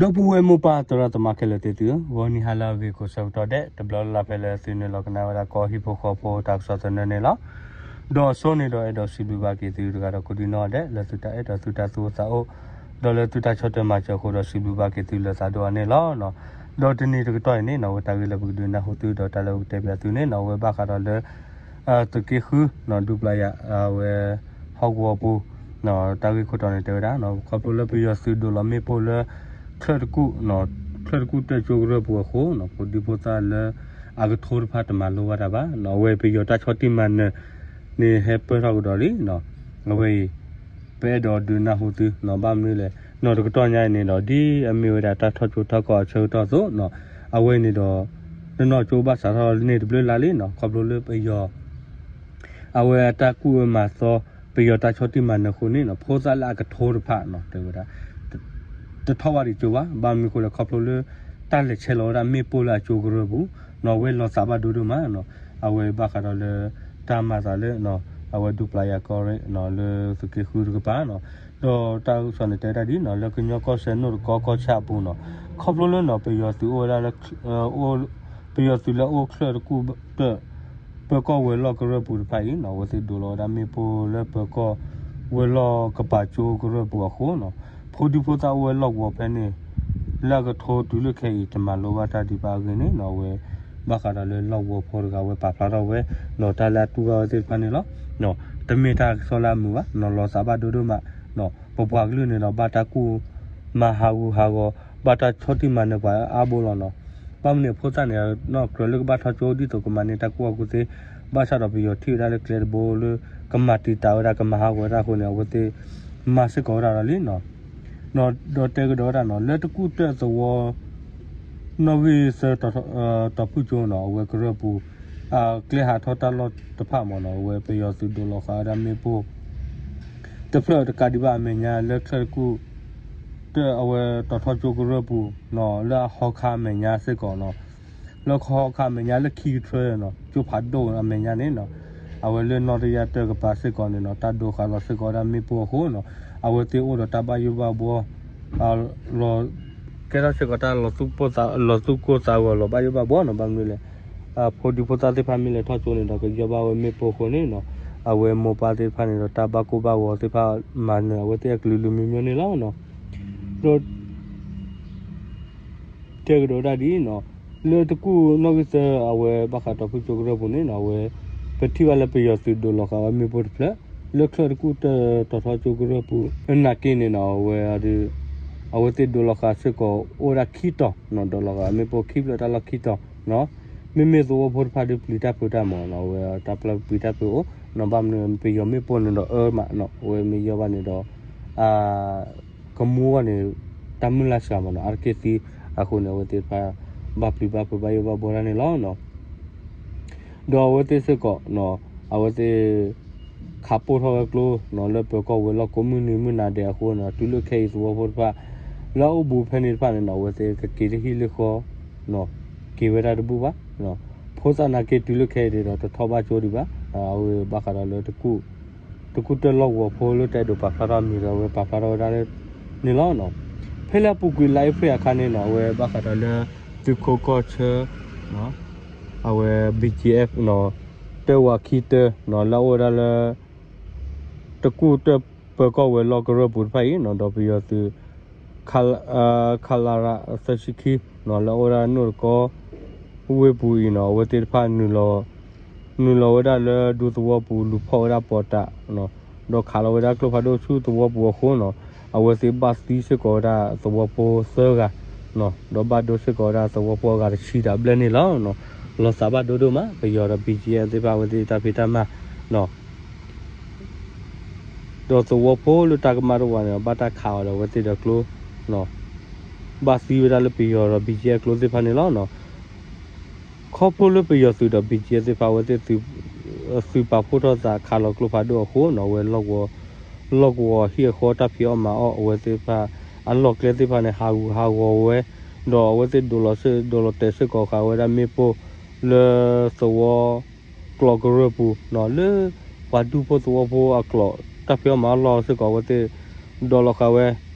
ဒီပုၢ်ဝဲၢ်မိၢ်ပၢ်သရၣ်သမါခဲလၢာ်သ့ၣ်သုဧၢ, ဂီၤနံၤဟါလၢအဂ့ၤကိးဆၢကတီၢ်ဒဲး တဘျီလၢ်လၢ်ဖဲလၢသုနုာ်လီၤကနၣ်ဝဲဒၣ်ကီၢ်ဟံၣ်ဖိဃီဖိတၢ်ကစီၣ်သနၢၣ်န့ၣ်လီၤ. ဒီးအစိန့ၣ်ဒီးအဲၣ်ဒိးစံးဘျုးဘၣ်က့ၤသုတဂၤဒီးကိးဒံနီၢ်ဒဲး လၢသုတၢ်အဲၣ်ဒိးသုတၢ်သူၣ်အိၣ်သးအိၣ် ဒီးလၢသုတၢ်ဆီၣ်ထွဲမၤစၢၤအဃိဒီးစံးဘျုးဘၣ်က့ၤသုလၢသးဒိၣ်အါန့ၣ်လီၤ. ဒီးတနံၤတကတီၢ်အံၤန့ၣ်နီၢ် ဝဲတၢ်ဂ့ၢ်လၢပကဒုးနၢ်ဟူသုဒီးတၢ်လၢပကတဲပၠးသုန့ၣ်နီၢ် ဝဲဘၣ်ဃးဒီးလၢ သုးက့ဃု ဒူပျၢ်ယၤ အဝဲ ဟီၣ်ကဝီၤပူၤ တၢ်ဂ့ၢ်ခိၣ်တီန့ၣ်တဲဝဲဒၣ် ခီဖျိလၢပယီၤသုးဒိးလီၤမ့ၣ်ပိၢ်လၢ ချၢၣ်တကူၣ် ချၢၣ်တကူၣ်တၢၣ်ကၠိကရၢၢ်ပူၤအဃိ ဖိဒံဖိသၣ်လၢအကထိတဖၣ်တမၤလိဘၣ်တၢ်ဘၣ် အဝဲပယီၤတၢ်ဆီၣ်တံၢ်မၤနၢၤန့ၣ်ဟဲပၢၢ်ထီၣ်ကဒီးလံ အဝဲအံၤ ပအဲၣ်ဒိးဒုးနၢ်ဟူသု ဘၣ်မနုၤလဲၣ် နီၢ်တကတီၢ်ညါအံၤန့ၣ်ဒီး ဒ်အမ့ၢ်ဝဲဒၣ်တၢ်ထီၣ်ကၠိထီၣ်ကီၢ်အဆၢကတီၢ်အသိး အဝဲအံၤန့ၣ်ဒီး တနီၢ်ကၠိဘၣ်စးထီၣ်န့ၢ်တဘျုးလါလံနီၢ် ခီဖျိလၢပယီၤ အဝဲအတၢ်ကူၣ်အၢမၤသီ ပယီၤတၢ်ဆီၣ်တံၢ်မၤနၢၤအဃိန့ၣ်နီၢ် ဖိသၣ်လၢအကထိတဖၣ်နီၢ် တဲဝဲဒၣ် တထီၣ်ဘၣ်ဒံးကၠိဘၣ် ဘၣ်မနုၤအဃိလဲၣ် ခီဖျိလၢ တၢ်လဲၤဆဲးလီၤဝဲဒၣ်မ့ၣ်ပိၢ်လၢအကၠိကရၢၢ်ပူၤ နီၢ် အဝဲလီၤသးဘၣ်ဒိဒိၣ်မးနီၢ် အဝဲဘၣ်ဃးဒီးလၢ တၢ်မၤသးလၢ အဝဲဒူပျၢ်ယၤကီၢ်ရ့ၣ် လၢသုးက့ဃုတကပၤနီၢ် ဒီးတၢ်ကစီၣ်န့ၣ်တဲဝဲဒၣ်ဒ်နီၢ် လၢကညီကီၢ်စဲၣ်နိၣ်တကီကီၢ်ဆၣ်အပူၤနီၢ် ခီဖျိလၢနီၢ် ပယီၤသုးအိၣ်ဝဲဒၣ်လၢ ပယီၤသုးလၢအအိၣ်ချၢၣ်တကူၣ်တၢၣ် ပၢၤကီၢ်ဝဲၤလီၢ်ကရၢၢ်ပူၤတဖၣ်အံၤနီၢ် အဝဲသ့ၣ်ဒိးလီၤဝဲဒၣ်မ့ၣ်ပိၢ်လၢပၢၤကီၢ်ဝဲၤလီၢ်ကပၤကၠိကရၢၢ်ပူၤအဃိနီၢ် ဖိဒံဖိသၣ်အိၣ်ဝဲလီၢ်ကဝီၤဖဲန့ၣ် လၢအကထိတုၤလၢခဲအံၤ တမၤလိဘၣ်တၢ်ဒံးဘၣ်အဂ့ၢ်န့ၣ်နီၢ် အဝဲ ဘၣ်ဃးဒီးလၢလီၢ်ကဝီၤဖိတဂၤအဝဲပာ်ဖျါထီၣ်ဝဲ ဒီးတၢ်လၢအတူၢ်ဘၣ်ဝဲသ့ၣ်တဖၣ်န့ၣ်လီၤ. တမ့ၢ်တၢ်ကစီၣ်လၢအမုာ်ဘၣ်နီၢ် လီၤသးဘၣ်ဒိဒိၣ်မး ပပှၤကလုာ်န့ၣ်ဒီးဘၣ်တၢ်ကူၣ် မၤဟးဂူာ်ဟးဂီၤ ဘၣ်တၢ်ဆီၣ်တံၢ်မၤနၢၤပှၤအါဘိလီၤနီၢ် ဘၣ်မနုၤအဖိသၣ်န့ၣ် နီၢ်ကြၢးလၢကဘၣ်ထီၣ်ကၠိဒ်သိးကမၤန့ၢ်တၢ်ကူၣ်ဘၣ်ကူၣ်သ့ ဘၣ်ဆၣ်ဒီးပယီၤထံၣ်ဝဲဒၣ်လၢကျဲတဘိလၢ ကမၤတံာ်တာ်ဝဲဒၣ် ကမၤဟးဂီၤဝဲဒၣ်အဃိန့ၣ် အဝဲသ့ၣ် မၤစ့ၢ်ကီးဝဲဒၣ်ဒီးလံနီၢ် ဒီးတဲကဒီးဝဲဒၣ်နီၢ် လၢတကူၣ်တၢၣ်သဝီ နီၣ်ဂံၢ်သၢ တီၤဖုၣ်ကၠိနီၢ် အဝဲကရၢၢ်ပူၤ ကျဲဟးထီၣ်တၢ်လီၢ်တဖၣ်မ့ၢ်နီၢ် အဝဲပယီၤသုးဒိးလီၤဃာ်ဝဲဒၣ်မ့ၣ်ပိၢ် တဖျၢၣ်တကးဒံးဘၣ်အမဲာ်ညါလၢချၢၣ်တကူၣ် တၢၣ်အဝဲတီၤထီကၠိကရၢၢ်ပူၤနီၢ် လၢအဟီခါအမဲာ်ညါစ့ၢ်ကီးနီၢ် လၢခီခါအမဲာ်ညါလၢခံကထၢနီၢ် ကၠိဖးဒိၣ်အမဲာ်ညါန့ၣ်နီၢ် အဝဲလၢနီၣ်တယၢ်တၢၢ်ကပၤစ့ၢ်ကီးန့ၣ်နီၢ် တၢ်ဒိးဃာ်လီၤစ့ၢ်ကီးဝဲဒၣ်မ့ၣ်ပိၢ်အဃိနီၢ် အဝဲသ့ၣ်အိၣ်ဒီးတၢ်ဘၣ်ယိၣ်ဘၣ်ဘှီ လီၤ ကဲထီၣ်စ့ၢ်ကီးတၢ်လီၤသူၣ်ကိၢ်သးဂီၤလီၤဘၣ်ယိၣ်ဘၣ်ဘှီနီၢ် ဘၣ်မနုၤလဲၣ် ဖိဒံဖိသၣ်သ့ၣ်တဖၣ်မ့ၢ်လဲၤထီၣ်ကၠိန့ၣ်ဒီးကယီၢ်ဘၣ်ဝဲမ့ၣ်ပိၢ်အဃိန့ၣ်နီၢ် အဝဲမိၢ်ပၢ်သ့ၣ်တဖၣ်န့ၣ်ဒီးတၢ်ဘၣ်ကိၢ်ဘၣ်ဂီၤသ့ၣ်တဖၣ်မၤနၢၤအဝဲသ့ၣ်အကလုာ်ကလုာ်မံၤမံၤန့ၣ်လီၤနီၢ် ဒီး တဲကဒီးဒၣ်ဒ်အံၤနီၢ် လၢတကူၣ်နီၣ်ဂံၢ်သၢ အဝဲဘၣ်ဃးတီၤဖုၣ်ကၠိကရၢၢ်ပူၤန့ၣ်နီၢ် အဝဲ ပထံၣ်ဘၣ်လၢပယီၤသုးဒိးလီၤဃာ်ဝဲမ့ၣ်ပိၢ်တဖျၢၣ် လၢချၢၣ်တကူၣ်တၢၣ်တီၤထီကၠိကရၢၢ်ပူၤ နာ်က့န့ၣ်နီၢ် အဝဲ အဝဲသ့ၣ်ဒိးလီၤဃာ်စ့ၢ်ကီးအိၣ်ဝဲဒၣ်ခံတီၤနီၢ် ဒိးလီၤဃာ်မ့ၣ်ပိၢ်ခံဖျၢၣ်တၢ်လီၢ်ခံတီၤနီၢ် မ့မ့ၢ်သဝီဖိတဖၣ်ဒီးပျံၤတၢ်ဖုးတၢ်မ့ၢ်နီၢ် အဝဲတၢ်ပျံၤတၢ်ဖုးအိၣ်နီၢ် ဘၣ်မနုၤပယီၤမ့ၣ်ပိၢ်န့ၣ်ဒီးအၢမးနီၢ် အဝဲမ့ၢ်ယီၢ်ဘၣ်န့ၣ်ဒီး ကမူဝဲန့ၣ် တၢ်မုၢ်လၢ်စှၤမ့ၢ်နီၢ် အါတက့ၢ်သံ အဃိန့ၣ် အဝဲသ့ၣ်တဖၣ် ဘၣ်ပျံၤဘၣ်ဖုးဘၣ်ယိၣ်ဘၣ်ဘှီတၢ်န့ၣ်လီၤနီၢ် ဒီးအဝဲသ့ၣ်စ့ၢ်ကီး အဝဲသ့ၣ် ခးပိၢ်ထီၣ်ဝဲကျိနီၢ် လၢပၢၤကီၢ်ဝဲၤလီၢ်ကိးမုၢ်နံၤမုၢ်နၤဒဲးအဃိနီၢ် တုၤလၢခဲအံၤသဝီဖိတဖၣ် လၢအအိၣ်ဘူးဖဲန့ၣ်တဖၣ်န့ၣ်နီၢ် အဝဲသ့ၣ်ကက့ၤတဟံၣ်လၢဃီ က့ၤဝဲဒၣ်တဘူၣ်ဘၣ် ဖိသၣ်နာ်က့တုၤလၢခဲအံၤဒီးတထီၣ်ဘၣ်ကၠိဒံးဘၣ် အဝဲဘၣ်ဃးဒီးလၢ တကူၣ်တၢၢ်လီၢ်ကဝီၤဖိလၢတအဲၣ်ဒိးပာ်ဖျါထီၣ်အမံၤဒီး အဝဲပာ်ဖျါထီၣ်ဝဲဒၣ်လၢန့ၣ်လီၤ. ဖဲလၢအပူၤကွံာ်လါအ့ဖြ့ၣ်အခါန့ၣ်နီၤ အဝဲဘၣ်ဃးဒီးလၢ သုးခိးကီၢ်ဆၢ အဝဲ BGF နီၤ တၢဝးခံတၢနီၤ လၢအအိၣ်ဝဲဒၣ်လၢ တကူၣ်တၢၢ်ပၢၤကီၢ်ဝဲၤလီၢ်ကရၢၢ်ပူၤတဖၣ်အံၤနီၤ ဒီးပယီၤသုး ခ ခလရ သၢဆံခံနီၤ လၢအအိၣ်ဝဲဒၣ်နိၣ်တကီ ဝ့ၢ်ပူၤအံၤနီၤ အဝဲသ့ၣ်တဖၣ် နုာ်လီၤဝဲဒၣ်လၢဒူသဝီပူၤ လူၤဖီၣ်ဝဲဒၣ်ပီးတး ဒီးခးလီၤဝဲဒၣ်ကျိဖးဒိၣ်ဆူသဝီပူၤအဃိနီၤ အဝဲသ့ၣ်ဘၣ်သံစ့ၢ်ကီးဝဲဒၣ်သဝီဖိသၢဂၤ ဒီးဘၣ်ဒိစ့ၢ်ကီးဝဲဒၣ်သဝီဖိအဂၤတဆံတဘျဲၣ်န့ၣ်လီၤ. လီၤသးဘၣ်ဒိဒိၣ်မး ပယီၤဒီး BGF သ့ၣ်တဖၣ် အဝဲသ့ၣ်တၢ်ဖံးတၢ်မၤ ဒီးသဝီဖိလၢတၢ်ကမၣ်တဝးန့ၣ် ဘၣ်တၢ်ခးအီၤဒီးအဝဲသ့ၣ်ဒီးကျိ ဘၣ်သံဝဲဒၣ်လၢပယီၤဒီး BGF ကျိသ့ၣ်တဖၣ်န့ၣ်လီၤ. ခီဖျိလၢပယီၤသုးဒီး BGF သ့ၣ်တဖၣ် အဝဲသ့ၣ် သုးပာ်ဖှိၣ်ထီၣ်သးခးလီၤကျိဖးဒိၣ်အဃိနီၤ အဝဲ လီၢ်ကဝီၤဟံၣ်အဃီတၢ်ဖံးအီၣ်မၤအီၣ်အဝဲသ့ၣ်တဖၣ် အလီၢ်ကျဲသ့ၣ်တဖၣ်န့ၣ် ဟးဂူာ်ဟးဂီၤဝဲ ဒီးအဝဲသ့ၣ်ဒိးလီၤစ့ၢ် ဒိးလီၤတဲာ်စ့ၢ်ကီးဃာ်ဝဲဒၣ်မ့ၣ်ပိၢ်လၢ သဝီ ကျိးကရၢၢ်ပူၤနီၤ လၢပှၤဒူဖိသဝီဖိအကျိး တၢ်ဖံးအီၣ်မၤအီၣ်လီၢ်စ့ၢ်ကီး အဝဲသ့ၣ် ဒိးလီၤဃာ်ဝဲ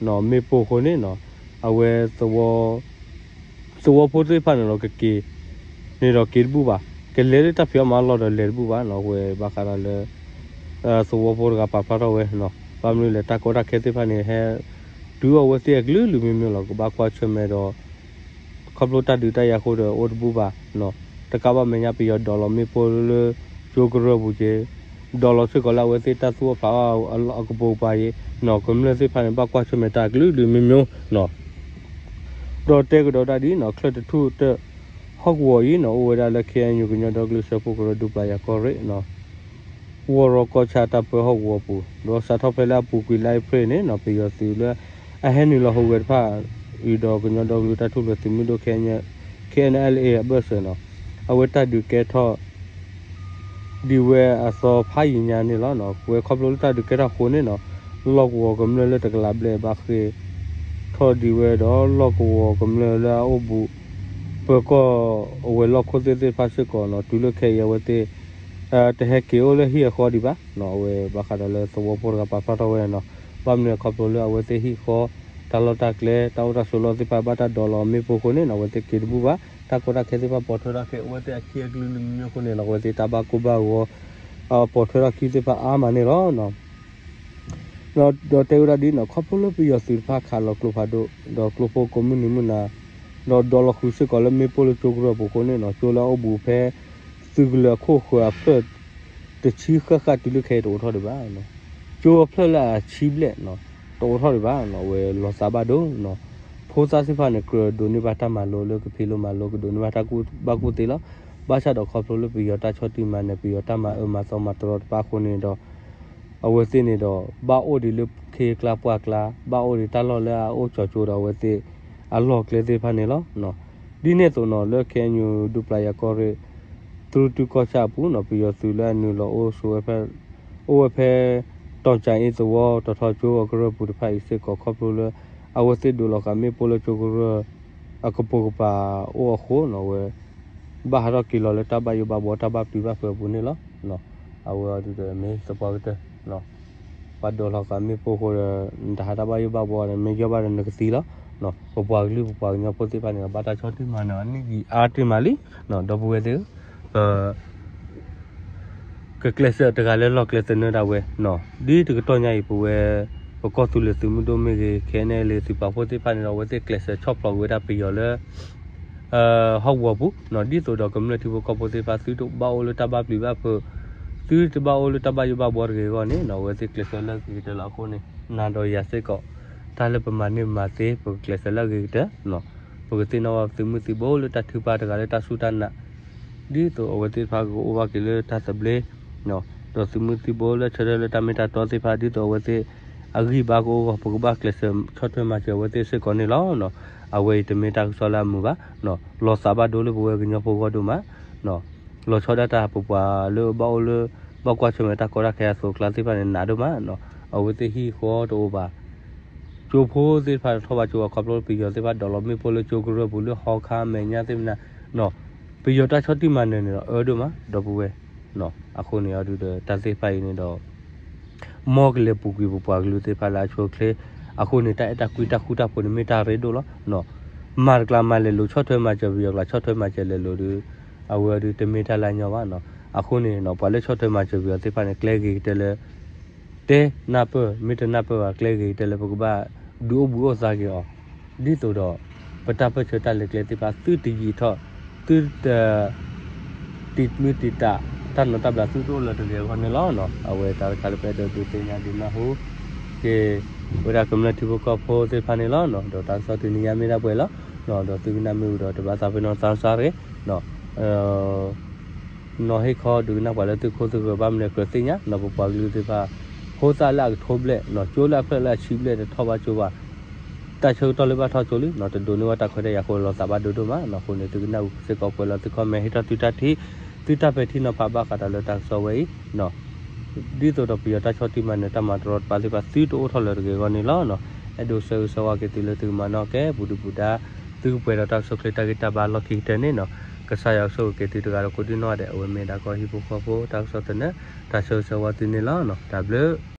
မ့ၣ်ပိၢ်အဃိန့ၣ်နီၤ အဝဲ သဝီဖိသ့ၣ်တဖၣ်န့ၣ်ဒီးကက့ၤန့ၣ်ဒီးက့ၤတဘူၣ်ဘၣ်, ကလဲၤလၢတၢ်ဖံးအီၣ်မၤအီၣ်လီၢ်ဒီးလဲၤတဘူၣ်ဘၣ်နီၤ. အဝဲဘၣ်ဃးဒီးလၢ သဝီဖိတဂၤပာ်ဖျါထီၣ်ဝဲနီၤ. ဘၣ်မနုၤလဲၣ် တၢ်ကီတၢ်ခဲသ့ၣ်တဖၣ်န့ၣ် ဟဲတုၤအီၤဝဲသ့ၣ်အကလုာ်ကလုာ်မ့ၢ်မ့ၢ်လီၤ. ကဘၣ်ကွၢ်ဆၢၣ်မဲာ်ဒီး ခီဖျိတၢ်ဒုးတၢ်ယၤအဃိဒီးအိၣ်တဘူၣ်ဘၣ်နီၤ. တကးဘၣ်မဲာ်ညါပယီၤဒိးလီၤမ့ၣ်ပိၢ်လၢကၠိကရၢၢ်ပူၤက့ၤ, ဒိးလီၤစ့ၢ်ကီးလၢအဝဲသ့ၣ်တၢ်သူၣ်အီၣ်ဖျးအီၣ်အကပိာ်ကပၤအံၤနီၤ. ကမျၢၢ်သ့ၣ်တဖၣ်န့ၣ်ဘၣ်ကွၢ်ဆၢၣ်မဲာ်တၢ်အကလုာ်ကလုာ်မ့ၢ်မ့ၢ်နီၤ. ဒီးတဲကဒီးဒၣ်ဒ်နီၤ ချၢၣ်တထူၣ်တၢၣ်ဟီၣ်ကဝီၤအံၤနီၤ အိၣ်ဝဲဒၣ်လၢ ခ့ၣ်အဲၣ်ယူၣ် ကညီဒီကလုာ်စၢဖှိၣ်ကရၢ ဒူပျၤယၤကီၢ်ရ့ၣ်နီၤ ဝီၤရီကီၢ်ဆၣ်တၢ်ပၢဟီၣ်ကဝီၤပူၤ, ဒီးစးထီၣ်ဖဲလၢအပူၤကွံာ်လါအ့ဖြ့ၣ်န့ၣ်နီၤ ပယီၤသုးလၢအဟဲနုာ်လီၤဟူးဂဲၤတဖၣ် အံၤဒီးကညီဒီကလုာ်တၢ်ထူၣ်ဖျဲးသုးမုၢ်ဒိၣ် ခ့ၣ်အဲၣ်ယူၣ် ခ့ၣ်အဲၣ်ယူၣ် အဘၢၣ်စၢၤနီၤ အဝဲတၢ်ဒုးကဲထီၣ် ဒံးဝဲအသီဖးယံာ်ညါန့ၣ်လီၤ. ဝဲခီဖျိလၢတၢ်ဒုးကဲထီၣ်အဃိန့ၣ်နီၤ လီၢ်ကဝီၤကမျၢၢ်လၢတကလးဘျဲၣ်ဘၣ်ဃ့ၢ်ထီၣ်ဒံးဝဲဒီး လီၢ်ကဝီၤကမျၢၢ်လၢအအိၣ်ဘူး ပၢၤကီၢ်အဝဲၤလီၢ်ခိၣ်သ့ၣ်သ့ၣ်တဖၣ်စ့ၢ်ကီးနီၤ တုၤလၢခဲအံၤအဝဲသ့ၣ် တဟဲက့ၤအိၣ်လၢဟံၣ်အဃီဒံးဘၣ်နီၤ. အဝဲဘၣ်ဃးဒီးလၢသဝီဖိတဂၤပာ်ဖျါထီၣ်ဝဲနီၤ ဘၣ်မနုၤခီဖျိလၢအဝဲသ့ၣ်ဟံၣ်ဃီ တၢ်လီၢ်တၢ်ကျဲ တၢ်အိၣ်တၢ်ဆိးလီၢ်သ့ၣ်တဖၣ်ဘၣ်တၢ်ဒိးလီၤမ့ၣ်ပိၢ်အဃိန့ၣ်နီၤ အဝဲသ့ၣ်က့ၤတဘူၣ်ဘၣ်. တၢ်ကီတၢ်ခဲသ့ၣ်တဖၣ်ပိာ်ထွဲထီၣ်က့ၤ အဝဲသ့ၣ်အခံအကလုာ်ကလုာ်မ့ၢ်မ့ၢ်အဃိန့ၣ်နီၤ အဝဲသ့ၣ်တၢ်ဘၣ်ကိၢ်ဘၣ်ဂီၤ ပိာ်ထွဲထီၣ်ခံသ့ၣ်တဖၣ်အါမးန့ၣ်လီၤ. ဒီးတဲဝဲဒၣ်ဒ်နီၤ ခီဖျိလၢပယီၤသုးတဖၣ်ခးလီၤကျိဖးဒိၣ် ဒီးကျိဖိကိးမုၢ်နံၤမုၢ်နၤ ဒီးဒိးလီၤဃုာ်စ့ၢ်ကီးလၢမ့ၣ်ပိၢ်လၢကၠိကရၢၢ်ပူၤအဃိန့ၣ်နီၤ ကၠိလၢအအိၣ်ဘူးဖဲ သုးကလၢၤအခိၣ်ဃၢၤအဖျၢၣ် တဆံဃၣ်ဃၣ်တုၤလၢခဲအံၤတအိးထီၣ်ဒံးဘၣ်နီၤ. ကၠိအဖျၢၣ်လၢအဆံဘျဲၣ်နီၤ တအိးထီၣ်ဒံးဘၣ်နီၤ အဝဲလီၤသးဘၣ်ဒိနီၤ. ဖိသၣ်သ့ၣ်တဖၣ်န့ၣ် ကြၢးဒိးန့ၢ်ဘၣ်တၢ်မၤလိလၢကဖံးလိမၤလိ ကဒိးန့ၢ်ဘၣ်တၢ်ကူၣ်ဘၣ်ကူၣ်သ့လီၤ. ဘၣ်ဆၣ်ဒီးခီဖျိလၢပယီၤတၢ်ဆီၣ်တံၢ်မၤနၢၤ ပယီၤတၢ်မၤအၢမၤသီမၤတရီတဖၣ်အဃိန့ၣ်ဒီး အဝဲသ့ၣ်န့ၣ်ဒီး ဘၣ်အိၣ်ဒံးလၢခ့ကျါပှၢ်ကျါ ဘၣ်အိၣ်ဒံးတၢ်လီၢ်လၢအအိၣ်ကၠီၤကၠိဒီးအဝဲသ့ၣ်အလီၢ်ကျဲသ့ၣ်တဖၣ်န့ၣ်လီၤ. ဒ်န့ၣ်အသိးနီၤ လၢ ခ့ၣ်အဲၣ်ယူၣ် ဒူပျၤယၤကီၢ်ရ့ၣ် သရူတုကီၢ်ဆၣ်အပူၤနီၤ ပယီၤသုးလၢအနုာ်လီၤအိၣ်ဆိးဝဲဖဲ အိၣ်ဝဲဖဲ တီၢ်ကၠၣ်အ့သဝီ တီၤထီကၠိအကရၢၢ်ပူၤတဖၣ်အံၤစ့ၢ်ကီး ခီဖျိလၢ အဝဲသ့ၣ်ဒိးလီၤဃာ်မ့ၣ်ပိၢ်လၢကၠိကရၢၢ် အကပိာ်ကပၤအိၣ်အဃိနီၤ အဝဲ ဘၣ်ဟးထီၣ်က့ၤလီၤလၢတၢ်ဘၣ်ယိၣ်ဘၣ်ဘှီ တၢ်ဘၣ်ပျံၤဘၣ်ဖုးအပူၤန့ၣ်လီၤ. အဝဲအံၤဒုးဒီးမ့ၢ်သပှၢ်ကတၢၢ် ပှၤဒိးလီၤဃာ်မ့ၣ်ပိၢ်အဃိဒီး နတဟးတၢ်ဘၣ်ယိၣ်ဘၣ်ဘှီန့ၣ် မ့ၢ်ယီၢ်ဘၣ်ဒီးနကသံလီၤ. ပပှၤကလုာ်ပပှၤကညီဖိသ့ၣ်တဖၣ်န့ၣ် ဘၣ်တၢ်ဆီၣ်တံၢ်မၤနၢၤအီၤန့ၣ်ယံာ်အါတ့ၢ်မးလံ. ဒီပုၢ်ဝဲၢ်သ့ၣ်ဧၢ ပ ကကျဲးစၢးတဂၤလၢလီၢ်ကျဲသနၢၣ်ဒၣ်ဝဲနီၤ ဒ်တကတီၢ်ညါအံၤ ပဝဲ ပကီၢ်သူလ့ၤသုးမုၢ်ဒိၣ်မ့ၢ်ဂ့ၤ ခဲအံၤန့ၣ် လၢသုးပာ်ဖှိၣ်သ့ၣ်တဖၣ်န့ၣ်ဒီး အဝဲသ့ၣ်ကျဲးစၢးဆီၣ်ဖျိးက့ၤဝဲဒၣ်ပယီၤလၢ ဟီၣ်ကဝီၤပူၤနီၤ ဒ်သိးဒီးကမျၢၢ်ထံဖိကီၢ်ဖိသ့ၣ်တဖၣ် သုတဘၣ်အိၣ်လၢတၢ်ဘၣ်ပျံၤဘၣ်ဖုး သုတဘၣ်အိၣ်လၢတၢ်ဘၣ်ယိၣ်ဘၣ်ဘှီတဂ့ၤအဂီၢ်န့ၣ်နီၤ အဝဲသ့ၣ်ကျဲးစၢးလၢအဂ့ၤကတၢၢ်လီၤ. အဃိန့ၣ် နၤဒီးယၤစ့ၢ်ကီး တၢ်လၢပမၤန့ၢ်မၤသ့ ပကကျဲးစၢးလၢအဂ့ၤကတၢၢ် ပကသ့ၣ်နီၣ်ဘၣ်သုးမုၢ်သံၣ်ဘိလၢတၢ်ထုကဖၣ်တဂၤလၢတၢ်စူၢ်တၢ်နာ် ဒ်သိးအဝဲသ့ၣ်တဖၣ်ကအိၣ်ဘၣ်က့ၤလၢတၢ်သဘျ့ ဒီးသုးမုၢ်သံၣ်ဘိလၢဆၢထၢၣ်လၢတၢ်မ့ၢ်တၢ်တီသ့ၣ်တဖၣ် ဒ်သိးအဝဲသ့ၣ်အဂံၢ်ဘါကအိၣ်အဂီၢ် ပကဘၣ်ကျဲးစၢးဆီၣ်ထွဲမၤစၢၤအဝဲသ့ၣ်စ့ၢ်ကီးန့ၣ်လီၤ. အဝဲအံၤတမ့ၢ်တၢ်ကစီၣ်လၢအမုာ်ဘၣ် လီၤသးဘၣ်ဒိလၢပဝဲကညီဖိအဂီၢ်ဒိၣ်မး လီၤဆီဒၣ်တၢ်ပပှၤလၢဘၣ်အိၣ်လၢ ဘၣ်ကွၢ်ဆၢၣ်မဲာ်တၢ်ကီတၢ်ခဲအသိးအကျါသ့ၣ်တဖၣ်န့ၣ် နးဒိၣ်မး အဝဲသ့ၣ်ဟံၣ်ဃီတအိၣ်ဘၣ် ကၠိဖိသ့ၣ်တဖၣ်ထီၣ်ဘၣ်ကၠိဘၣ် ခီဖျိပယီၤသ့ၣ်တဖၣ်ဒိးလီၤမ့ၣ်ပိၢ်လၢကၠိကရၢၢ်ပူၤလၢဟီခါအမဲာ်ညါသ့ၣ်မနၤ ပယီၤတၢ်ဆီၣ်တံၢ်မၤနၢၤန့ၣ်ဒီးအၢဒိၣ်မး ဒီပုၢ်ဝဲၢ် အဃိန့ၣ်အဒုးဒီးတၢ်သ့ၣ်တဖၣ်အံၤန့ၣ်ဒီး မ်ကလဲၤပူၤကွံာ်ပပှၤကလုာ်သ့ၣ်တဖၣ်လၢအဆိအချ့ အဃိန့ၣ် တၢ်အဲၣ်တၢ်ကွံတၢ်ဃူတၢ်ဖိးန့ၣ်မ့ၢ်တၢ်ရ့ဒိၣ်လီၤ. မၤတကျါမၤလဲၤလိာ် ဆီၣ်ထွဲမၤစၢၤပယီၤကျါ ဆီၣ်ထွဲမၤစၢၤလဲၤလိာ်ဒီး အဝဲအဒုးတမ့ၢ်တၢ်လၢအညီဘၣ်. အဃိန့ၣ် ပှၤလၢဆီၣ်ထွဲမၤစၢၤပယီၤသ့ၣ်တဖၣ်န့ၣ် ကျဲဂ့ၤကတၢၢ်လၢ တဲနၢ်ပၢၢ် မ့ၢ်တနၢ်ပၢၢ်ဘၣ် ကျဲဂ့ၤကတၢၢ်လၢပကဘၣ်ဒုးအိၣ်ဘှံးအိၣ်သါက့ၤအီၤ ဒ်သိးဒီး ပတၢ်ပၢၢ်ဆၢတၢ်လဲၤကျဲသ့ၣ်တဖၣ် သုတယံာ်ထီၣ် သုတ တံာ်မုၢ်တံာ်တာ် တၢ်နိးတၢ်ဘျးသုတအိၣ်လၢၤတဂ့ၤအဂီၢ်န့ၣ်လီၤ. အဝဲတၢ်တခါလၢပအဲၣ်ဒိးဒုးသ့ၣ်ညါဒုးနၢ်ဟူ က့ၤ ဝဲဒၣ်ကမျၢၢ်ထံဖိကီၢ်ဖိသ့ၣ်တဖၣ်န့ၣ်လီၤ. ဒီးတၢ်ကစီၣ်တနံၤညါမ့ၢ်ဒၣ်ပှဲၤလီၤ. ဒီးသုကနၣ်မ့ၢ်ဝံၤဒီးတဘၣ်သးပ့ၤနီၣ်သးစၢ်တဂ့ၤ နီၢ်ဟ့ၣ်ခီဒုးကနၣ်ပှၤလၢသုခိၣ်သုဃၢၤဘၣ်မနုၤကြၢးသ့ၣ်ညါ နီၢ်ပပှၤကလုာ်သ့ၣ်တဖၣ် ဖိသၣ်လၢအကထိဘျဲၣ် နီၢ်ကၠိလၢအဖျၢၣ်လၢအဆံဘျဲၣ်တထီၣ်ဘၣ်ကၠိဘၣ် တၢ်ဆၢကတီၢ်လၢဘၣ်ထီၣ်ကၠိလံ နီၢ်တဒိးန့ၢ်ဝဲတၢ်ခွဲးတၢ်ယာ်အဃိလီၤသးဘၣ်ဒိဒိၣ်မး နီၢ်အဃိန့ၣ် သုကနၣ်ဝံၤစ့ၢ်ကီးပှဲၤလီၤသု comment ဟ့ၣ်ထီၣ်သုတၢ်ထံၣ် သုတၢ်ပဲာ်ထံနီၤဖးဘၣ်ဃးဒီးလၢတၢ်ကစီၣ်ဝဲအံၤ နီၢ် ဒ်သိးဒီးပယီၤတၢ်ဆီၣ်တံၢ်မၤနၢၤတၢ်မၤတရီတပါသ့ၣ်တဖၣ် သုတအိၣ်ထီၣ်လၢၤတဂ့ၤအဂီၢ်န့ၣ်လီၤ. အဲၣ်ဒိးဆၢဂ့ၤဆၢဝါက့ၤသုလၢသုကမၤနီၣ်ကဲပူၤဒုၣ်ပူၤဒါ သုကပှဲၤဒီးတၢ်ကဆိၣ်ချ့တၢ်ဂံၢ်တၢ်ဘါလီၢ်ခံကတၢၢ်န့ၣ်နီၢ် ကစၢ်ယွၤကဆိၣ်ဂ့ၤက့ၤသုတဂၤဒီးကိးဒံနီၢ်ဂၤဒဲး အဝဲမ့ၢ်ဒၣ်ကီၢ်ဟံၣ်ဖိဃီဖိတၢ်ကစီၣ်သနၢၣ် တၢ်ဆၢဂ့ၤဆၢဝါသုန့ၣ်လီၤ. တၢ်ဘျုး